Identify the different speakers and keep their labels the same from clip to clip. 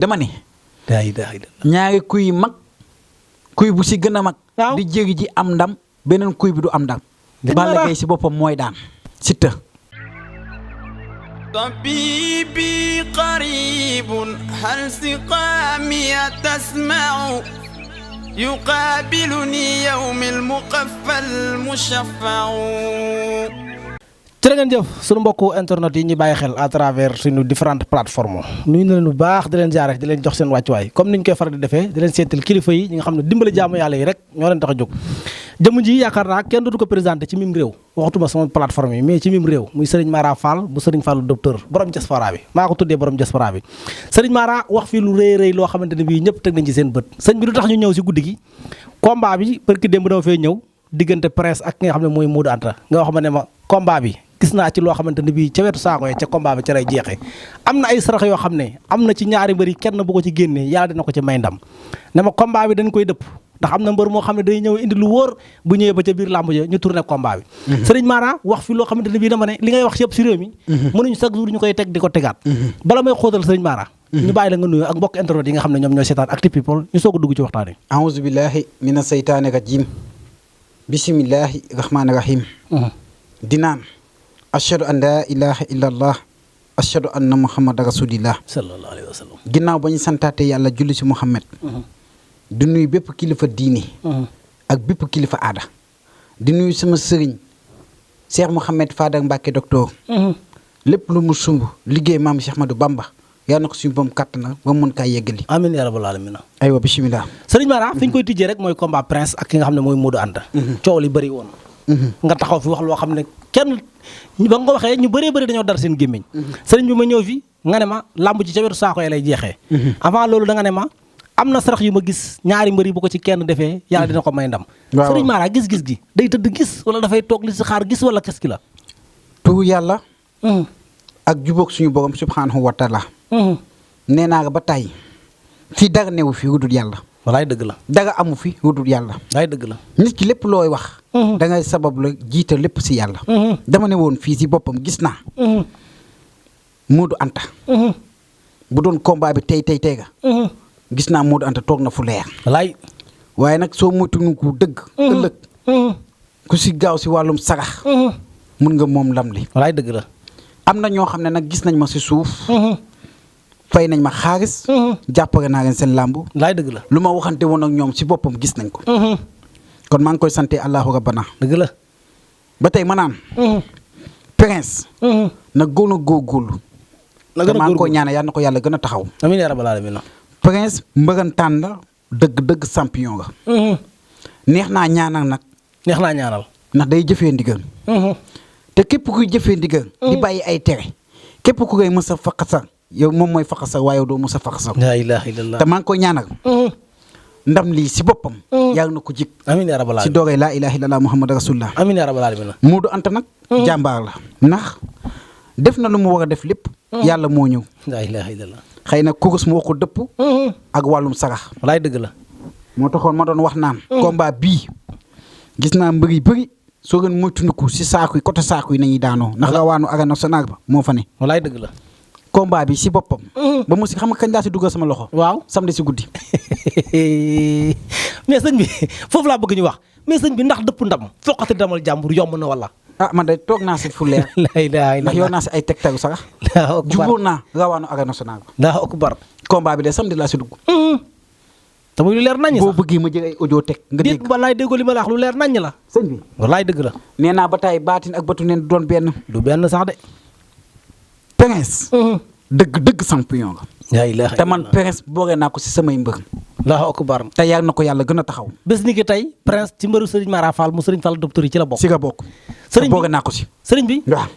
Speaker 1: dama ne.
Speaker 2: daa ilaha illallah.
Speaker 1: ñaari kuy mag kuy bu si gën a mag.
Speaker 2: waaw
Speaker 1: di jéegi ji am ndam beneen kuy bi du am ndam.
Speaker 2: Dëgg
Speaker 1: Balla
Speaker 2: la.
Speaker 1: Gaye si boppam mooy daan. Siteu.
Speaker 3: طبيبي قريب هل سقامي تسمع يقابلني يوم المقفى المشفع
Speaker 2: jërë ngeen jëf sunu mbokku internet yi ñu bàyyi xel à travers suñu différentes plateformes nuyu na leen bu baax di leen jaare di leen jox seen wàccuwaay comme niñ koy faral di defee di leen seetal kilifa yi ñi nga xam ne dimbali jaamu yàlla yi rek ñoo leen tax a jóg jëmm ji yaakaar naa kenn dootu ko présenté ci mim réew waxtuma sama plateforme yi mais ci mim réew muy Serigne Mara Fall bu Serigne Fallu docteur borom diaspora bi maa ko tuddee borom diaspora bi Serigne Mara wax fii lu rëy rëy loo xamante ne bii ñëpp teg nañ ci seen bët sëñ bi lu tax ñu ñëw si guddi gi combat bi parce que démb dama fay ñëw diggante presse ak ki nga xam ne mooy Modou Anta nga wax ma ne ma combat bi gis naa ci loo xamante ne bii ca wetu saako yi ca combat bi ca lay jeexee am na ay sarax yoo xam ne am na ci ñaari mbër yi kenn bu ko ci génnee yàlla dina ko ci may ndam ne ma combat bi dañ koy dëpp ndax am na mbër moo xam ne day ñëw indi lu wóor bu ñëwee ba ca biir làmb ja ñu tourné combat bi Serigne Mara wax fi loo xamante ne bii dama ne li ngay wax yëpp si réew mi mënuñu chaque jour ñu koy teg di ko tegaat bala may xóotal Serigne Mara ñu bàyyi la nga nuyu ak mbokk internet yi nga xam ne ñoom ñooy seetaan Actu People ñu soog a dugg ci waxtaan wi
Speaker 1: a'uuzu billahi mina seytaani rajim bismillahi rahmaani rahim dinaan ashhadu an laa ilaha illa allah ashhadu anna muhammadan rasulillah
Speaker 2: sallallahu alayhi wa sallam
Speaker 1: ginnaaw ba ñu santaate yàlla julli si Muhammad di nuyu bépp kilifa diine ak bépp kilifa aada di nuyu sama sëriñ Cheikh Mouhamed Fadal Mbacke docteur lépp lu mu sumb liggéey maam Cheikh Ahmadou Bamba yàlla na ko suñu boom kàtt na ba mu mën kaa yeggali
Speaker 2: amiin yaa rabbal aalamiin
Speaker 1: aywa bismillah
Speaker 2: Serigne Mara fi ñu koy tijjee rek mooy combat prince ak ki nga xam ne mooy Modou Anta coow li bëri woon nga taxaw fi wax loo xam ne kenn ba nga ko waxee ñu bëree bëri dañoo dar seen gémmiñ sëriñ bi ma ñëw fi nga ne ma làmb ci ca wetu saako yi lay jeexee avant loolu da nga ne ma am na sarax yu ma gis ñaari mbër yi bu ko ci kenn defee yàlla dina ko may ndam Serigne Mara gis-gis gi day tëdd gis wala dafay toog li si xaar gis wala qu'est-ce qui la
Speaker 1: tuur yàlla ak jubóog suñu borom subhanahu wa taala nee naa nga ba tàyyi fii dara newu fi wudul yàlla
Speaker 2: walaay dëgg la
Speaker 1: dara amu fi wudul yàlla
Speaker 2: walaay dëgg la
Speaker 1: nit ki lépp looy wax da ngay sabab la jiital lépp si yàlla dama ne woon fii si boppam gis naa Modou Anta bu doon combat bi tey ga gis naa Modou Anta toog na fu leer
Speaker 2: walaay
Speaker 1: waaye nag soo moytuwul ko dëgg ëllëg ku si gaaw si wàllum sarax mun nga moom lam li
Speaker 2: walaay dëgg la
Speaker 1: am na ñoo xam ne nag gis nañ ma si suuf fay nañ ma xaalis jàppale naa leen seen làmb
Speaker 2: walaay dëgg la
Speaker 1: lu ma waxante woon ak ñoom si boppam gis nañ ko kon maa ngi koy sante allahu rabbana
Speaker 2: dëgg la
Speaker 1: ba tey ma naan prince na gën a góorgóorlu te maa ngi koy ñaane yàlla na ko yàlla gën a taxaw
Speaker 2: amiin yaa rabbal aalamiin
Speaker 1: prince mbërantaan la dëgg champion nga neex naa ñaanal nag
Speaker 2: neex naa ñaanal
Speaker 1: ndax day jëfee ndigal te képp kuy jëfee ndigal di bàyyi ay tere képp ku koy mës a faqasa yow moom mooy faqasa waaye doo mës a faqasa
Speaker 2: laa ilaaha illallah
Speaker 1: te maa ngi koy ñaanal ndam lii si boppam yàlla na ko jik
Speaker 2: amiin yaa rabbal
Speaker 1: si
Speaker 2: aalamiin
Speaker 1: dooree laa ilaha illallah muhammad rasulullah
Speaker 2: amiin yaa rabbal aalamiin
Speaker 1: Modou Anta nag jàmbaar la ndax def na lu mu war a def lépp yàlla moo ñëw
Speaker 2: laa ilaaha illallah
Speaker 1: xëy na kurus moo ko dëpp ak wàllum sarax
Speaker 2: walaay dëgg la
Speaker 1: moo taxoon ma doon wax naan combat bii gis naa mbër yi bëri soo gën moytundiku si saaku yi côté saaku yi nañuy daanoo ndax rawaanu arène nationale ba moo fa ne
Speaker 2: walaay dëgg la
Speaker 1: combat bi si boppam ba mu si xam nga kañ laa si duggal sama loxo
Speaker 2: waaw
Speaker 1: samedi si guddi
Speaker 2: mais sëñ bi foofu laa bëgg ñu wax mais sëñ bi ndax dëpp ndam foqati damal jàmbur yomb na wala
Speaker 1: ah man de toog naa si fu leer
Speaker 2: laa ilaaha
Speaker 1: ndax yow naa si ay tegtalu sarax
Speaker 2: illallah
Speaker 1: jubóor naa rawaanu arène nationale ba
Speaker 2: laa akbar
Speaker 1: combat bi de samedi laa si dugg
Speaker 2: te muy lu leer naññ
Speaker 1: boo
Speaker 2: sax
Speaker 1: bëggee ma jël ay audio teg nga dégg
Speaker 2: walaay déggoo li ma la wax lu leer naññ la
Speaker 1: sëñ bi
Speaker 2: walaay dëgg la
Speaker 1: nee naa ba taay baatin ak batu neen doon benn
Speaker 2: du benn sax de
Speaker 1: prince dëgg champion nga
Speaker 2: laa ilaaha
Speaker 1: te man prince booree naa ko si samay mbër
Speaker 2: laa akbar
Speaker 1: te yàlla na ko yàlla gën a taxaw
Speaker 2: bés ni ki tey prince ci mbëru Serigne Mara Fall mu Serigne Fall docteur yi ci la bokk
Speaker 1: si nga bokk
Speaker 2: sëriñ bi
Speaker 1: booree naa ko si
Speaker 2: sëriñ bi
Speaker 1: waaw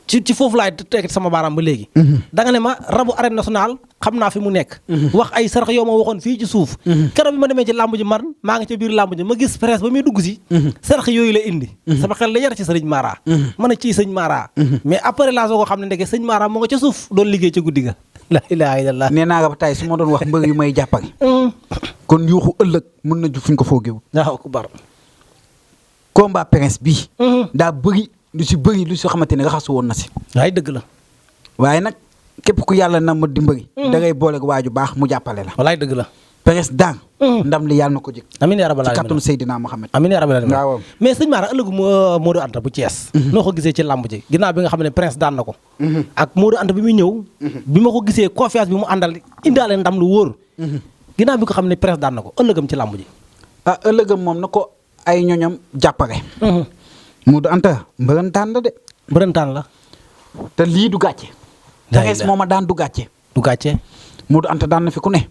Speaker 2: ci foofu laay teg sama baaraam ba léegi da nga ne ma rabu arène nationale xam naa fi mu nekk wax ay sarax yoo ma waxoon fii ci suuf keroog bi ma demee ci làmb ji man maa ngi ca biir làmb ji ma gis presse ba muy dugg si sarax yooyu la indi sama xel la yar ci sëriñ Mara ma ne ci sëñ Mara mais après laa soo ko xam ne ndeke sëñ Mara moo nga ca suuf doon liggéey ca guddi ga la ilaha illallah
Speaker 1: nee naa nga ba taay su ma doon wax mbër yu may jàppale kon yuuxu ëllëg mën na ju fuñ ko foogewul
Speaker 2: waaw ku bar
Speaker 1: combat prince bii daa bëri lu si xamante ne raxasu woon na si
Speaker 2: waay dëgg la
Speaker 1: waaye nag képp ku yàlla na ma dimbali. da ngay boole ak waaju baax mu jàppale la.
Speaker 2: walaay dëgg la.
Speaker 1: président. ndam li yàlla na ko jëg.
Speaker 2: amiin yaa rabbal
Speaker 1: ci
Speaker 2: aalamiin
Speaker 1: kattanu Seydina Mohamed.
Speaker 2: amiin yaa rabbal aalamiin
Speaker 1: waaw.
Speaker 2: mais sëñ Mara ëllëgu Modou Anta bu Thiès. noo ko gisee ci làmb ji ginnaaw bi nga xam ne Prince daan na ko. ak Modou Anta bi muy ñëw. bi ma ko gisee confiance bi mu àndal indaale ndam lu wóor. ginnaaw bi nga xam ne Prince daan na ko ëllëgam ci làmb ji.
Speaker 1: ah ëllëgam moom na ko ay ñoñam jàppale. Modou Anta mbërëntaan la de.
Speaker 2: mbërëntaan la.
Speaker 1: te lii du gàcce. Prince moom a daan du gàcce.
Speaker 2: du gàcce.
Speaker 1: Modou Anta daan na fi ku ne.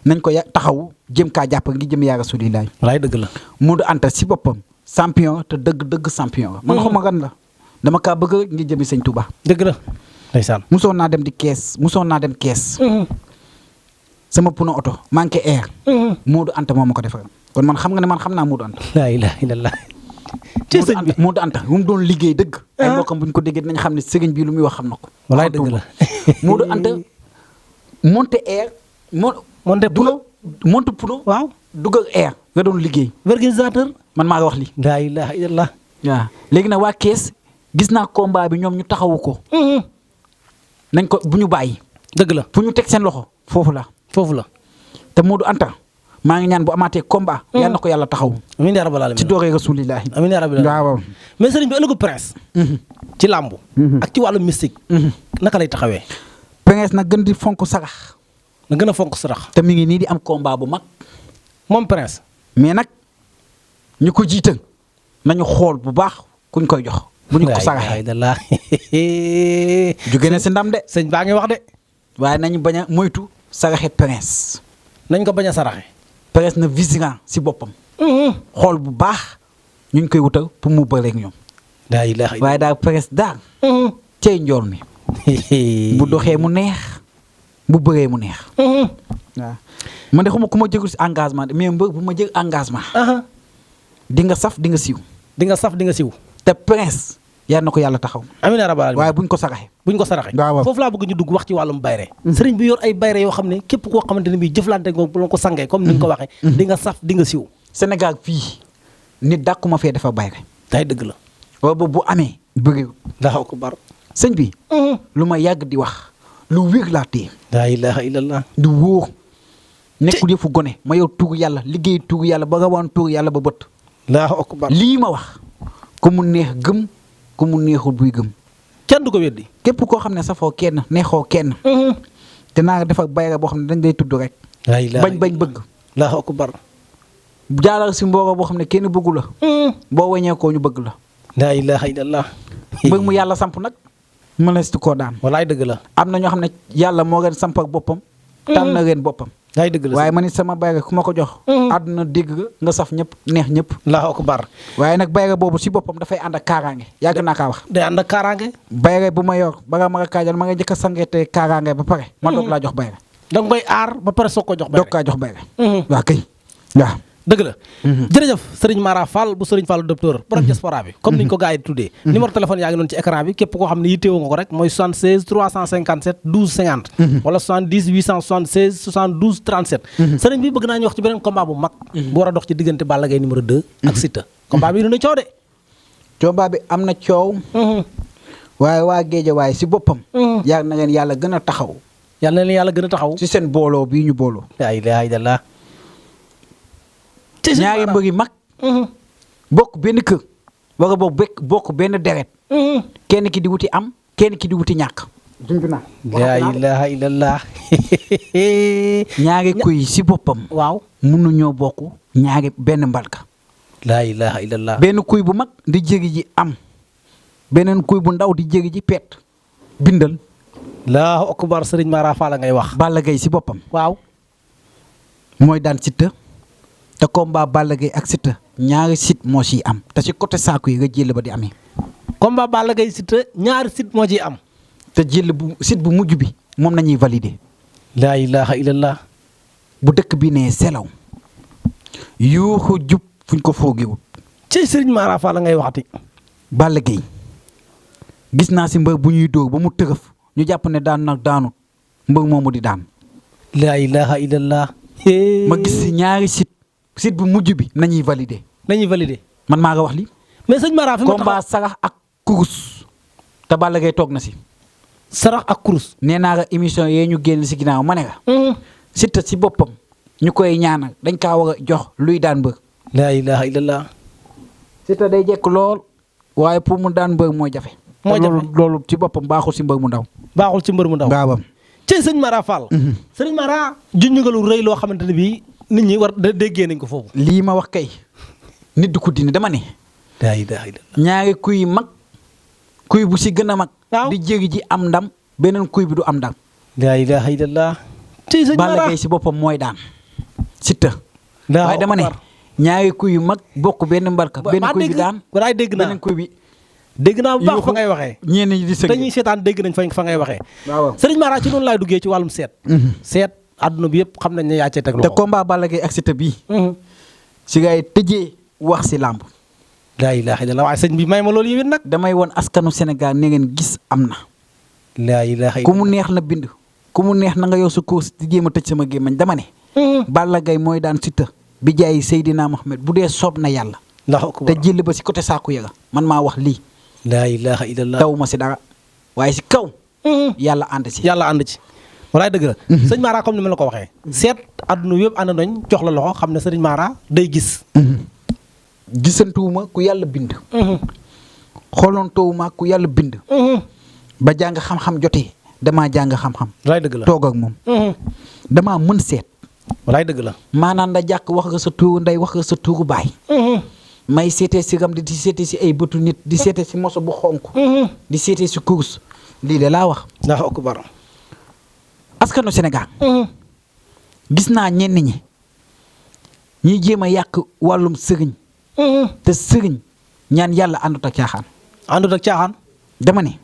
Speaker 1: nañ ko taxaw jëm kaa jàpp ngi jëm yaa rasulilaay.
Speaker 2: walaay dëgg la.
Speaker 1: Modou Anta si boppam champion te dëgg champion la. man xawma gan la dama kaa bëgg ngi jëmi sëñ Touba.
Speaker 2: dëgg la ndeysaan.
Speaker 1: musoon naa dem di kees musoon naa dem kees. sama puno oto manqué air. Modou Anta moo ma ko defal kon man xam nga ne man xam naa Modou Anta.
Speaker 2: laa ilaaha illallaah. ci sëñ bi
Speaker 1: Modou Anta bu mu doon liggéey dëgg. ay mbokkam bu ñu ko déggee dinañ xam ne sëriñ bi lu muy wax xam na ko.
Speaker 2: walaay dëgg la.
Speaker 1: Modou Anta monté air.
Speaker 2: monté puno
Speaker 1: monté puno.
Speaker 2: waaw
Speaker 1: dugal air nga doon liggéey.
Speaker 2: organisateur.
Speaker 1: man maa nga wax lii.
Speaker 2: laa ilaaha illallaah.
Speaker 1: waaw léegi nag waa kees gis naa combat bi ñoom ñu taxawu ko. nañ ko bu ñu bàyyi.
Speaker 2: dëgg la
Speaker 1: fu ñu teg seen loxo foofu la.
Speaker 2: foofu la.
Speaker 1: te Modou Anta maa ngi ñaan bu amaatee combat. yal na ko yàlla taxaw.
Speaker 2: amiin yaa rabbal aalamiin
Speaker 1: ci dooree rasulillahi.
Speaker 2: amiin yaa rabbal aalamiin
Speaker 1: waaw.
Speaker 2: mais sëriñ bi ëllëgu Prince. ci làmbu. ak ci wàllu mystique. naka lay taxawee.
Speaker 1: Prince nag gën di fonk sarax.
Speaker 2: na gën a fonk sarax.
Speaker 1: te mi ngi nii di am combat bu mag.
Speaker 2: moom Prince.
Speaker 1: mais nag ñu ko jiital nañu xool bu baax kuñ koy jox. bu ñu ko saraxee jóge na si ndam de.
Speaker 2: sëñ baa ngi wax de.
Speaker 1: waaye nañu bañ a moytu saraxe Prince.
Speaker 2: nañ ko bañ a saraxe.
Speaker 1: Prince na vigilant si boppam. xool bu baax ñu ngi koy wutal pour mu bëreeg ñoom.
Speaker 2: daa ilaaha
Speaker 1: waaye daal Prince daal. cey njool mi. bu doxee mu neex bu bëree mu neex. waaw man de xuma ku ma jëgul si engagement mais mbër bu ma jël engagement. di nga saf di nga siiw.
Speaker 2: di nga saf di nga siw.
Speaker 1: te Prince yal na ko yàlla taxaw.
Speaker 2: amiin yaa rabbal aalamiin
Speaker 1: waaye buñ ko saraxe.
Speaker 2: buñ ko saraxe.
Speaker 1: waaw
Speaker 2: foofu laa bëgg ñu dugg wax ci wàllum bayre. sëriñ bi yor ay bayre yoo xam ne képp koo xamante ne bii jëflante nga bu la ko sangee comme ni nga ko waxee. di nga saf di nga siw.
Speaker 1: Sénégal fii nit dàquma fee dafa bayre.
Speaker 2: day dëgg la.
Speaker 1: waaye boobu bu amee bëriwul.
Speaker 2: Allahu akbar.
Speaker 1: sëñ bi. lu ma yàgg di wax lu wér laa téye.
Speaker 2: laa ilaaha illallaah.
Speaker 1: du wóor nekkul yëfu gone ma yow tuur yàlla liggéey tuur yàlla ba rawaan tuur yàlla ba bët.
Speaker 2: Allahu akbar.
Speaker 1: lii ma wax ku mu neex gëm ku mu neexul buy gëm.
Speaker 2: kenn du ko weddi.
Speaker 1: képp koo xam ne safoo kenn neexoo kenn. te naa nga defar bayra boo xam ne dañ lay tudd rek.
Speaker 2: laa ilaaha
Speaker 1: bañ bëgg.
Speaker 2: Allahu akbar.
Speaker 1: jaalal si mbooloo boo xam ne kenn bëggu la. boo weñeekoo ñu bëgg la.
Speaker 2: laa ilaaha illallaah.
Speaker 1: bëgg mu yàlla samp nag mëneestu koo daan.
Speaker 2: walaay dëgg la.
Speaker 1: am na ñoo xam ne yàlla moo leen samp ak boppam. tànn na leen boppam.
Speaker 2: laay dëgg la
Speaker 1: waaye man it sama bayra ku ma ko jox. àdduna dégg nga saf ñëpp neex ñëpp.
Speaker 2: Allahu akbar.
Speaker 1: waaye nag bayra boobu si boppam dafay ànd ak kaaraange yàgg naa kaa wax.
Speaker 2: day ànd ak kaaraange.
Speaker 1: bayra bu ma yor ba nga ma nga kaajal ma nga njëkk a sangeete kaaraange ba pare. ma doog laa jox bayra.
Speaker 2: da nga koy aar ba pare soog ko jox bayre.
Speaker 1: doog kaa jox bayra. waa kay waaw.
Speaker 2: dëgg la. jërëjëf Serigne Mara Fall bu Serigne Fall docteur borom diaspora bi comme niñ ko gars yi tuddee. numéro téléphone yaa ngi noonu ci écran bi képp koo xam ne yittewoo nga ko rek mooy 76 357 12 50. wala 70 876 72 37. Serigne bi bëgg naa ñu wax ci beneen combat bu mag. bu war a dox ci diggante Balla Gaye numéro 2. ak Siteu. combat bi dina coow de.
Speaker 1: combat bi am na coow. waaye waa Géejawaay si boppam. yaa na leen yàlla gën a taxaw.
Speaker 2: yàlla na leen yàlla gën a taxaw.
Speaker 1: si seen booloo bii ñu booloo.
Speaker 2: laa ilaaha illallaah.
Speaker 1: ñaari mbër yi mag. bokk benn kër. wala bokk benn deret. kenn ki di wuti am kenn ki di wuti ñàkk. junj naa.
Speaker 2: laa ilaaha illallaah.
Speaker 1: ñaari kuy si boppam.
Speaker 2: waaw.
Speaker 1: mënuñoo bokk ñaari benn mbalka.
Speaker 2: laa ilaaha illallaah.
Speaker 1: benn kuy bu mag di jëri ji am. beneen kuy bu ndaw di jëri ji pet. bindal.
Speaker 2: Allahu akbar Serigne Mara Fall ngay wax.
Speaker 1: Balla Gaye si boppam.
Speaker 2: waaw.
Speaker 1: mooy daan Siteu. te combat Balla Gaye ak Siteu ñaari site moo ciy am te ci côté saako yi nga jël ba di amee.
Speaker 2: combat Balla Gaye Siteu ñaari site moo ciy am.
Speaker 1: te jël bu site bu mujj bi moom nañuy valider.
Speaker 2: laa ilaha illallah.
Speaker 1: bu dëkk bi nee selaw yuuxu jub fuñ ko foogewul.
Speaker 2: ci Serigne Mara Fall ngay waxati.
Speaker 1: Balla Gaye gis naa si mbër bu ñuy dóor ba mu tërëf ñu jàpp ne daan nag daanut mbër moomu di daan.
Speaker 2: laa ilaha illallah.
Speaker 1: ma gis si ñaari site bu mujj bi nañuy valider.
Speaker 2: nañuy valider.
Speaker 1: man maa nga wax li
Speaker 2: mais sëñ Mara fi nga taxaw
Speaker 1: combat sarax ak kurus te Balla Gaye toog na si.
Speaker 2: sarax ak kurus.
Speaker 1: nee naa la émission yee ñu génn si ginnaaw ma ne la. Siteu si boppam ñu koy ñaanal dañ kaa war a jox luy daan mbër.
Speaker 2: laa ilaha illallah.
Speaker 1: Siteu day jekk lool waaye pour mu daan mbër moo jafe.
Speaker 2: moo jafe
Speaker 1: loolu ci boppam baaxul si mbër mu ndaw.
Speaker 2: baaxul ci mbër mu ndaw.
Speaker 1: gaabam.
Speaker 2: ci sëñ Mara Fall. sëñ Mara junj nga lu rëy loo xamante ne bii nit ñi war déggee nañ ko foofu.
Speaker 1: lii ma wax kay nit du ko dindi dama ne.
Speaker 2: laa ilaha illallah.
Speaker 1: ñaari kuy mag kuy bu si gën a mag.
Speaker 2: waaw
Speaker 1: di jégi ji am ndam beneen kuy bi du am ndam.
Speaker 2: laa ilaha illallah. ci sëñ
Speaker 1: Balla
Speaker 2: Mara
Speaker 1: Gaye si boppam mooy daan Siteu.
Speaker 2: Allahu
Speaker 1: waaye dama ne
Speaker 2: akbar.
Speaker 1: ñaari kuy yu mag bokk benn mbarka benn kuy bi daan
Speaker 2: walaay dégg naa
Speaker 1: beneen kuy bi.
Speaker 2: dégg naa bu baax fa ngay waxee.
Speaker 1: ñenn ñi di sëgg.
Speaker 2: dañuy seetaan dégg nañ fa ngay waxee.
Speaker 1: waaw
Speaker 2: sëriñ Mara ci noonu laay duggee ci wàllum seet. seet àdduna bi yëpp xam nañ ne yaa cee teg
Speaker 1: te
Speaker 2: loxo.
Speaker 1: combat Balla Gaye ak Siteu bii. si ngay tëjee wax si làmb.
Speaker 2: laa ilaha illallah waaye sëñ bi may ma loolu yëwit nag.
Speaker 1: damay woon askanu Sénégal ne ngeen gis am na.
Speaker 2: laa ilaha
Speaker 1: ku mu neex na bind. ku mu neex na nga yow sa course di jéem a tëj sama gémmañ dama ne. Balla Gaye mooy daan Siteu bi jaay Seydina Mohamed bu dee soob na yàlla.
Speaker 2: Allahu akbar.
Speaker 1: te jël ba si côté saaku yaga man maa wax lii.
Speaker 2: laa ilaha illallah.
Speaker 1: taw ma si dara waaye si kaw. yàlla ànd si.
Speaker 2: yàlla ànd ci. walaay dëgg la. sëñ Mara comme ni ma la ko waxee. seet àdduna yëpp ànd nañ jox la loxo xam ne sëriñ Mara day gis.
Speaker 1: gisantuwuma ku yàlla bind. xoolantowuma ku yàlla bind. ba jàng xam-xam jotee damaa jàng xam-xam.
Speaker 2: walaay dëgg la.
Speaker 1: toog ak moom. damaa mën seet.
Speaker 2: walaay dëgg la.
Speaker 1: maanaam da jàkk wax nga sa tuuru ndey wax nga sa tuuru baay. may seetee si ram di seetee si ay bëtu nit di seetee si moso bu xonk. di seetee si course lii de laa wax.
Speaker 2: Allahu akbar.
Speaker 1: askanu Sénégal. gis naa ñenn ñi ñuy jéem a yàq wàllum sëriñ. te sëriñ ñaan yàlla àndut ak caaxaan.
Speaker 2: àndut ak caaxaan.
Speaker 1: dama ne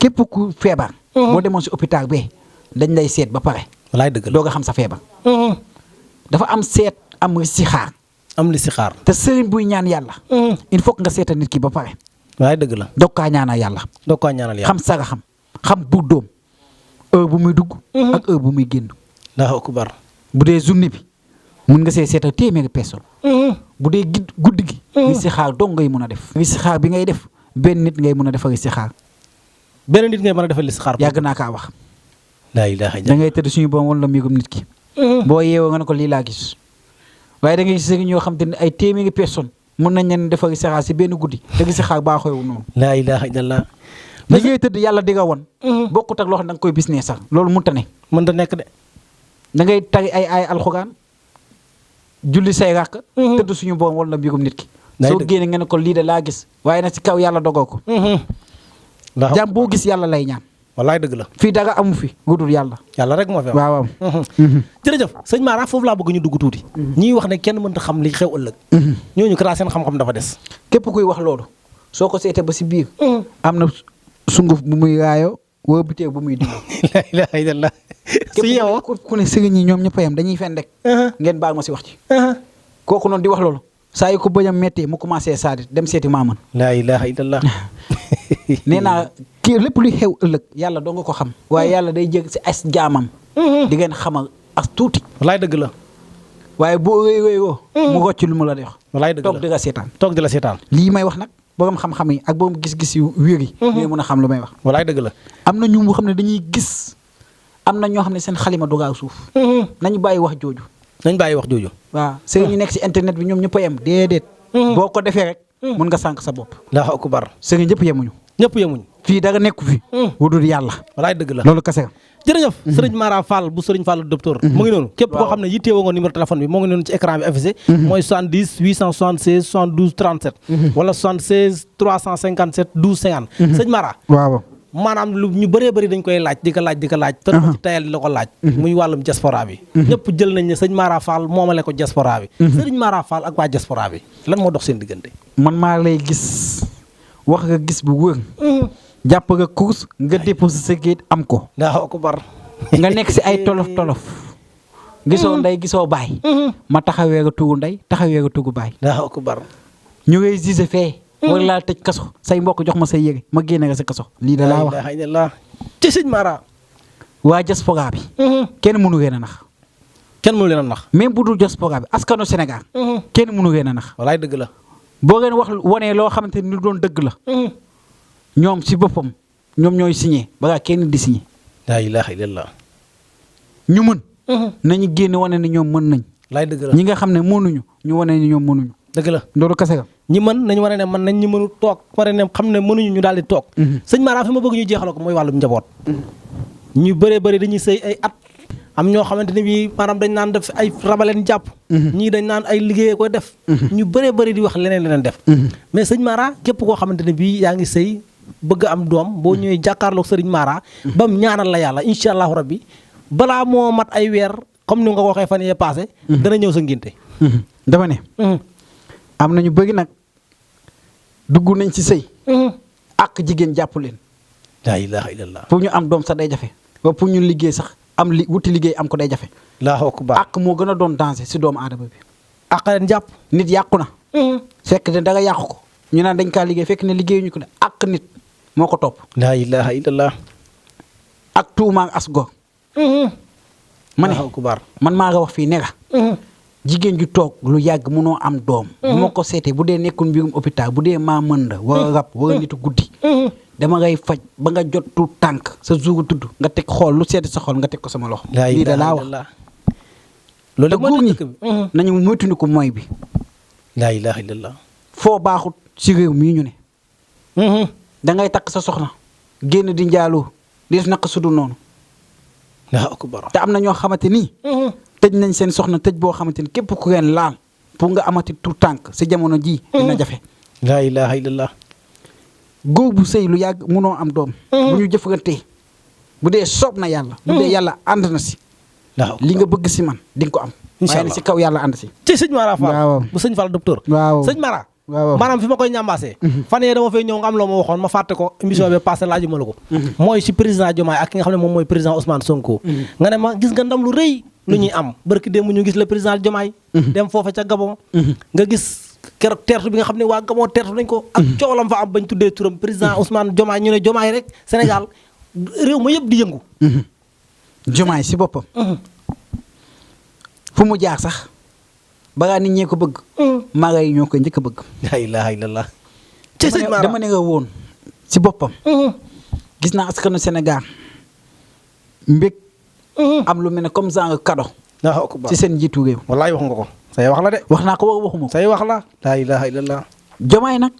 Speaker 1: képp ku feebar. boo demoon si hôpital bee dañ lay seet ba pare.
Speaker 2: walaay dëgg la.
Speaker 1: doog a xam sa feebar. dafa am seet am istixaar.
Speaker 2: am li si xaar.
Speaker 1: te sëriñ buy ñaan yàlla. il faut que nga seeta nit ki ba pare.
Speaker 2: walaay dëgg la.
Speaker 1: doog kaa ñaanal yàlla.
Speaker 2: doo ko ñaanal yàlla.
Speaker 1: xam saga xam bu doom heure bu muy dugg. ak heure bu muy génn.
Speaker 2: Allahu akbar.
Speaker 1: bu dee journée bi mun nga see seetal téeméeri personne. bu dee guddi gi. istixaar dong ngay mun a def. istixaar bi ngay def benn nit ngay mun a defal istixaar.
Speaker 2: benn nit ngay mën a defal li si xaar.
Speaker 1: yàgg naa kaa wax.
Speaker 2: laa ilaha
Speaker 1: da
Speaker 2: illallah.
Speaker 1: ngay tëdd suñu boom wala miigum nit ki. boo yeewoo nga ne ko lii laa gis. waaye da ngay gis ñoo xam te ne ay téeméeri personne mun nañ leen defal istixaar si benn guddi te istixaar baaxoowu noonu.
Speaker 2: laa ilaha illallah.
Speaker 1: li ngay tëdd yàlla di nga woon. bokkut ak loo xam ne da nga koy bis nee sax loolu mënta ne.
Speaker 2: mën ta nekk de.
Speaker 1: da ngay tari ay alxuraan julli say ràkk. tëdd suñu boom wala miigum nit ki. soo génne nga ne ko lii de laa gis waaye nag si kaw yàlla dogoo ko. jàmm boo gis yàlla lay ñaan.
Speaker 2: wallaay dëgg la.
Speaker 1: fii dara amu fi gudul yàlla.
Speaker 2: yàlla rek moo fi am.
Speaker 1: waaw.
Speaker 2: jërëjëf sëñ Mara foofu laa bëgg ñu dugg tuuti. ñiy wax ne kenn mënta xam li xew ëllëg. ñooñu kara seen xam-xam dafa des.
Speaker 1: képp kuy wax loolu soo ko seetee ba si biir. am na sunguf bu muy raayoo wala butéel bu muy diw.
Speaker 2: laa ilaaha illallaah. su yeewoo
Speaker 1: ku ne sëriñ ñi ñoom ñëpp a yem dañuy fen rek. ngeen baal ma si wax ci. kooku noonu di wax loolu saa yu ko bëñam méttee mu commencé saadi dem seeti maaman.
Speaker 2: laa ilaaha illallaah.
Speaker 1: nee naa kii lépp luy xew ëllëg yàlla doo nga ko xam. waaye yàlla day jég si as jaamam. di ngeen xamal as tuuti.
Speaker 2: wallaay dëgg la.
Speaker 1: waaye boo wéy-wéyoo. mu rocc lu mu la di wax.
Speaker 2: wallaay dëgg la
Speaker 1: toog di la seetaan.
Speaker 2: toog di la seetaan.
Speaker 1: lii may wax nag borom xam-xam yi ak borom gis-gis yu wér yi. ñooy mën a xam lu may wax.
Speaker 2: wallaay dëgg la.
Speaker 1: am na ñu mu xam ne dañuy gis am na ñoo xam ne seen xalima du gaaw suuf. nañu bàyyi wax jooju.
Speaker 2: nañ bàyyi wax jooju.
Speaker 1: waaw sëriñ ñu nekk si internet bi ñoom ñëpp a yem déedéet. boo ko defee rek. mun nga sànq sa bopp.
Speaker 2: Allahu akbar.
Speaker 1: sëriñ ñëpp yemuñu.
Speaker 2: ñëpp yemuñ.
Speaker 1: fii dara nekku fi. wudul yàlla.
Speaker 2: wallaay dëgg la.
Speaker 1: loolu kese.
Speaker 2: jërëjëf sëriñ Mara Fall bu sëriñ Fall docteur mu ngi noonu képp koo xam ne yittewoo nga numéro téléphone bi moo ngi noonu ci écran bi affiché mooy 70 876 72 37 wala 76 357 12 50 sëñ Mara
Speaker 1: waaw
Speaker 2: maanaam lu ñu bëree bëri dañ koy laaj di ko laaj te ko ci tayal di la ko laaj muy wàllum diaspora bi ñëpp jël nañ ne sëñ Mara Fall moomale ko diaspora bi sëriñ Mara Fall ak waa diaspora bi lan moo dox seen diggante
Speaker 1: man maa lay gis wax nga gis bu wër jàpp nga course nga déposé sa kayit am ko.
Speaker 2: Allahu akbar.
Speaker 1: nga nekk si ay tolof gisoo ndey gisoo baay. ma taxawee nga tugu ndey taxawee nga tugu baay.
Speaker 2: Allahu akbar.
Speaker 1: ñu ngay gisee fee. war laa tëj kaso say mbokk jox ma say yére ma génne nga sa kaso. lii da laa wax
Speaker 2: la ilaha illallah ci sëñ Mara.
Speaker 1: waa diaspora bi. kenn mënu leen a nax.
Speaker 2: kenn mënu leen a nax.
Speaker 1: même bu dul diaspora bi askanu Sénégal. kenn mënu leen a nax.
Speaker 2: walaay dëgg la.
Speaker 1: boo ngeen wax wanee loo xamante ni lu doon dëgg la. ñoom si boppam ñoom ñooy signé balaa kenn di signé.
Speaker 2: laa ilaaha illallah.
Speaker 1: ñu mën. nañu génn wane ne ñoom mën nañ.
Speaker 2: laay dëgg la
Speaker 1: ñi nga xam ne mënuñu ñu wane ne ñoom mënuñu.
Speaker 2: dëgg la
Speaker 1: loolu kese ga.
Speaker 2: ñi mën nañu wane ne mën nañ ñi mënu toog pare ne xam ne mënuñu ñu daal di toog. sëñ Mara fi ma bëgg ñu jeexal ko mooy wàllum njaboot. ñu bëree bëri dañuy sëy ay at. am ñoo xamante ne bii maanaam dañ naan def ay rabaleen jàpp. ñii dañ naan ay liggéeyee koy def. ñu bëree bëri di wax leneen def. mais sëñ Mara képp koo xamante ne bii yaa ngi sëy bëgg am doom boo ñëwee jàkkaarloog sëriñ Mara. bam ñaanal la yàlla incha allahu rabbi balaa moo mat ay weer comme ni nga ko waxee fan yee passé. dana ñëw sa ngénte.
Speaker 1: dama ne. am na ñu bëri nag dugg nañ ci sëy. ak jigéen jàpp leen.
Speaker 2: laa ilaaha illallah.
Speaker 1: pour ñu am doom sax day jafe. ba pour ñu liggéey sax am wuti liggéey am ko day jafe.
Speaker 2: Allahu akbar.
Speaker 1: ak moo gën a doon danger si doomu aadama bi.
Speaker 2: ak leen jàpp.
Speaker 1: nit yàqu na. fekk ne da nga yàqu ko. ñu naan dañ kaa liggéey fekk ne liggéeyuñu ko de ak nit moo ko topp.
Speaker 2: laa ilaaha illallah.
Speaker 1: ak tuuma as gor. ma ne
Speaker 2: Allahu akbar.
Speaker 1: man maa nga wax fii ne nga jigéen ju toog lu yàgg mënoo am doom. bu ma ko seetee bu dee nekkul mbirum hôpital bu dee maa mën la wala rab wala nitu guddi. dama ngay faj ba nga jot tu tànk sa jour tudd nga teg xool lu sedd sa xol nga teg ko sama loxo. lii da laa wax
Speaker 2: loolu
Speaker 1: te góor ñi nañu moytandiku mooy bi.
Speaker 2: laa ilaaha illallah.
Speaker 1: foo baaxut si réew mii ñu ne. da ngay takk sa soxna génn di njaaloo di def naka sudu noonu.
Speaker 2: Allahu akbar.
Speaker 1: te am na ñoo xamante ni. tëj nañ seen soxna tëj boo xamante ni képp ku leen laal pour nga amati tu tànk si jamono ji dina jafe.
Speaker 2: laa ilaaha illallah.
Speaker 1: góor bu sëy lu yàgg munoo am doom. bu ñu jëfandikoo bu dee soob na yàlla. bu dee yàlla ànd na si. li nga bëgg si man di nga ko am.
Speaker 2: incha allah
Speaker 1: waaye si kaw yàlla ànd si.
Speaker 2: ci sëñ Mara Fall.
Speaker 1: waaw
Speaker 2: bu sëñ Fall docteur.
Speaker 1: waaw
Speaker 2: sëñ Mara.
Speaker 1: waaw
Speaker 2: maanaam fi ma koy ñambaasee. fan yee dama fay ñëw nga am loo ma waxoon ma fàtte ko émission bi passé laaju ma la ko. mooy si président Diomaye ak ki nga xam ne moom mooy président Ousmane Sonko. nga ne ma gis nga ndam lu rëy. lu ñuy am barki démb ñu gis le président Diomaye. dem foofa ca Gabon. nga gis keroog teertu bi nga xam ne waa Gabon teertu nañ ko. ak coolam fa am bañ tuddee turam président Ousmane Diomaye ñu ne Diomaye rek Sénégal réew ma yëpp di yëngu.
Speaker 1: Diomaye si boppam. fu mu jaar sax balaa nit ñee ko bëgg. maga yi ñoo koy njëkk a bëgg.
Speaker 2: la ilaha illallah. ci sëñ Mara
Speaker 1: dama ne nga woon si boppam. gis naa askanu Sénégal mbég. am lu mel ne comme genre cadeau. ci seen njiitu réew.
Speaker 2: wallaay wax nga ko. say wax la de.
Speaker 1: wax naa ko wax waxuma ko.
Speaker 2: say wax la. la ilaha illallah.
Speaker 1: Diomaye nag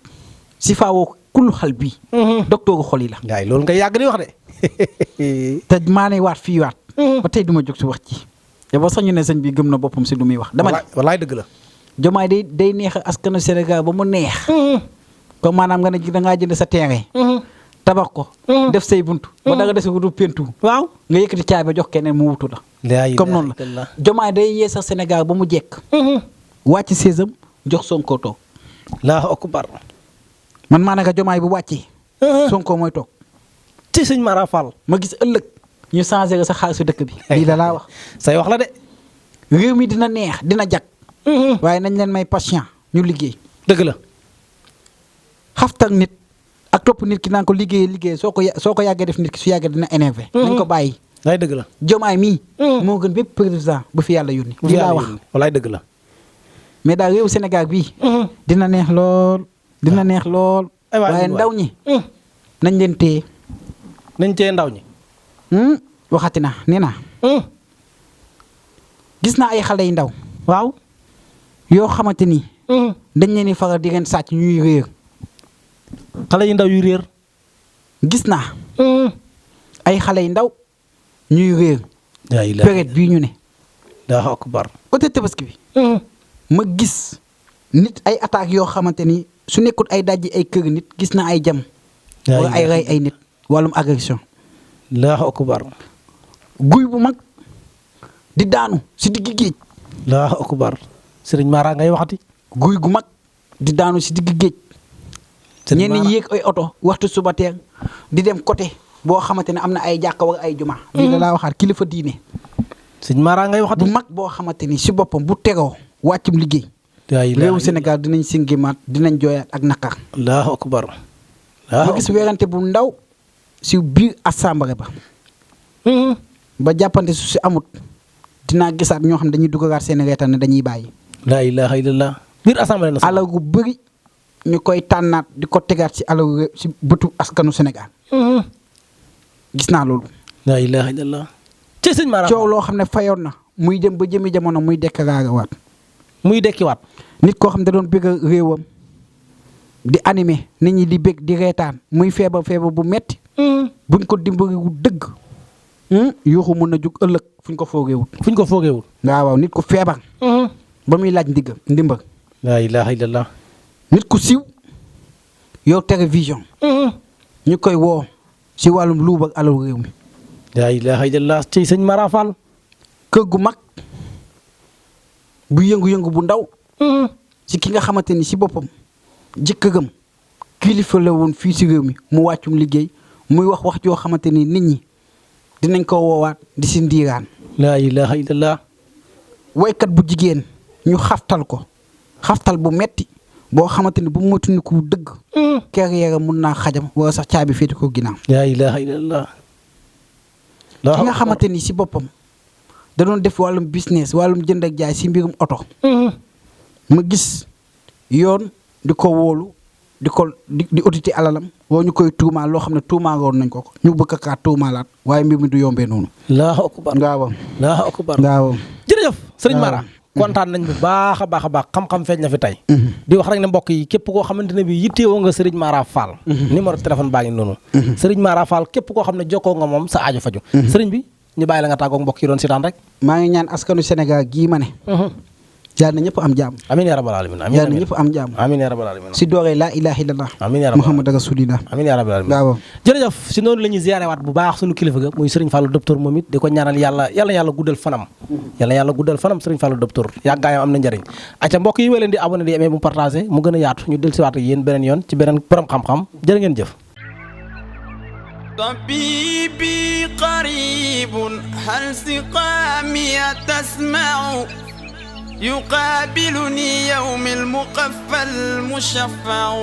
Speaker 1: si faawoo kullu xal bii. docteur xol yi la.
Speaker 2: yaay loolu nga yàgg di wax de.
Speaker 1: te maa ne waat fii waat. ba tey du ma jóg si wax ci. te ba sax ñu ne sëñ bi gëm na boppam si lu muy wax. dama ne
Speaker 2: wallaay dëgg la.
Speaker 1: Diomaye day neex askanu Sénégal ba mu neex. comme maanaam nga ne da ngaa jënd sa terrain. tabax ko. def say buntu. ba da nga dese wutu pentu. waaw nga yëkkati caabi jox keneen mu wutu la. comme noonu la Diomaye day yee sax Sénégal ba mu jekk. wàcc séesam jox Sonko toog.
Speaker 2: Allahu akbar.
Speaker 1: man maa naka Diomaye bu wàccee. Sonko mooy toog.
Speaker 2: ci sëñ Mara Fall.
Speaker 1: ma gis ëllëg ñu changé sa xaalisu dëkk bi. lii la laa wax.
Speaker 2: say wax la de.
Speaker 1: réew mi dina neex dina jag. waaye nañ leen may patient ñu liggéey.
Speaker 2: dëgg la.
Speaker 1: xaftal nit ak topp nit ki naan ko liggéey soo ko yàggee def nit ki su yàggee dina énervé. nañ ko bàyyi.
Speaker 2: wallaay dëgg la.
Speaker 1: Diomaye mii. moo gën bépp président bu fi yàlla yónni. lii laa wax
Speaker 2: wallaay dëgg la.
Speaker 1: mais daal réew Sénégal bii. dina neex lool. dina neex lool. waaye ndaw ñi. nañ leen téye.
Speaker 2: nañ téye ndaw ñi.
Speaker 1: waxati na nee naa. gis naa ay xale yu ndaw. waaw yoo xamante ni. dañ leen di faral di leen sàcc ñuy réer.
Speaker 2: xale yu ndaw yu réer.
Speaker 1: gis naa. ay xale yu ndaw ñuy réer. période bii ñu ne.
Speaker 2: Allahu akbar.
Speaker 1: côté tabaski bi. ma gis nit ay attaques yoo xamante ni su nekkul ay dajji ay kër nit gis na ay jam. wala ay rey ay nit wàllum agression.
Speaker 2: Allahu akbar.
Speaker 1: guy bu mag di daanu si digg géej.
Speaker 2: Allahu akbar. Sëriñ Mara ngay waxati.
Speaker 1: guy gu mag di daanu si digg géej. ñenn ñi yéeg ay oto waxtu suba teel di dem côté boo xamante ne am na ay jàkka wala ay juma. lii da laa waxaat kilifa diine.
Speaker 2: sëñ Mara ngay waxati.
Speaker 1: bu mag boo xamante ni si boppam bu tegoo wàccum liggéey. réewu Sénégal dinañ singimaat dinañ jooyaat ak naqar.
Speaker 2: Allahu akbar.
Speaker 1: ma gis weerante bu ndaw si biir assemblée ba. ba jàppante su si amut dinaa gisaat ñoo xam ne dañuy dugalaat seen reetaan ne dañuy bàyyi.
Speaker 2: laa ilaha illallah. biir assemblée nationale.
Speaker 1: alal gu bëri ñu koy tànnaat di ko tegaat si alal si bëtu askanu Sénégal. gis naa loolu.
Speaker 2: la ilaha illallah. ci sëñ Mara
Speaker 1: coow loo xam ne fayoon na muy dem ba jëmi jamono muy dekkawaat.
Speaker 2: muy dekkiwaat.
Speaker 1: nit koo xam ne da doon bëgg réewam di animé nit ñi di bëgg di reetaan muy feebar bu metti buñ ko dimbaliwul dëgg. yuuxu mun na jug ëllëg fuñ ko foogeewul. waaw nit ku feebar. ba muy laaj ndimbal.
Speaker 2: la ilaha illallah.
Speaker 1: nit ku siiw yow télévision. ñu koy woo si wàllum luub ak alal réew mi.
Speaker 2: la ilaha illallah ci sëñ Mara Fall.
Speaker 1: kër gu mag bu yëngu-yëngu bu ndaw. si ki nga xamante ni si boppam jëkkëram kilifa la woon fii si réew mi mu wàccum liggéey muy wax joo xamante ni nit ñi dinañ ko woowaat di si ndiiraan.
Speaker 2: la ilaha illallah.
Speaker 1: woykat bu jigéen ñu xaftal ko xaftal bu metti boo xamante ni bu moytuñu ko dëgg. carrière mun naa xajam wala sax caabi féete ko ginnaaw.
Speaker 2: la ilaha illallah.
Speaker 1: ki nga xamante ni si boppam da doon def wàllum business wàllum jënd ak jaay si mbirum oto. ma gis yoon di ko wóolu di audité alalam woo ñu koy tuumaal loo xam ne tuumaaloon nañ ko ñu bëgg kaa tuumaalaat waaye mbir mi du yombee noonu.
Speaker 2: Allahu akbar. Allahu akbar. jërëjëf sëriñ Mara. kontaan nañ bu baax a baax xam-xam feeñ na fi tey. di wax rek ne mbokk yi képp koo xamante ne bi yittewoo nga sëriñ Mara Fall. numéro téléphone baa ngi noonu. sëriñ Mara Fall képp koo xam ne jokkoo nga moom sa aajo faju sëriñ bi ñu bàyyi la nga tàggoog mbokk yi doon seetaan rek.
Speaker 1: maa ngi ñaan askanu Sénégal gii ma ne. yàlla na ñëpp am jàmm.
Speaker 2: amiin yaa rabbal alamin.
Speaker 1: yàlla na ñëpp am jàmm.
Speaker 2: amiin yaa rabbal alamin.
Speaker 1: si dooree laa ilaaha illallah.
Speaker 2: amiin yaa rabbal
Speaker 1: Muhammad rasulillah.
Speaker 2: amiin yaa rabbal alamin.
Speaker 1: waaw.
Speaker 2: jërëjëf si noonu la ñuy ziyaare waat bu baax suñu kilifa ga muy Serigne Fallou docteur moom it di ko ñaanal yàlla guddal fanam. yàlla guddal fanam Serigne Fallou docteur yàggaayam am na njëriñ. acca mbokk yi wéy leen di abonné di aimé mu partagé mu gën a yaatu ñu del si waat ak yéen beneen yoon ci beneen borom xam-xam jërë ngeen jëf.
Speaker 3: طبيبي قريب هل سقامي تسمع يقابلني يوم المقفى المشفع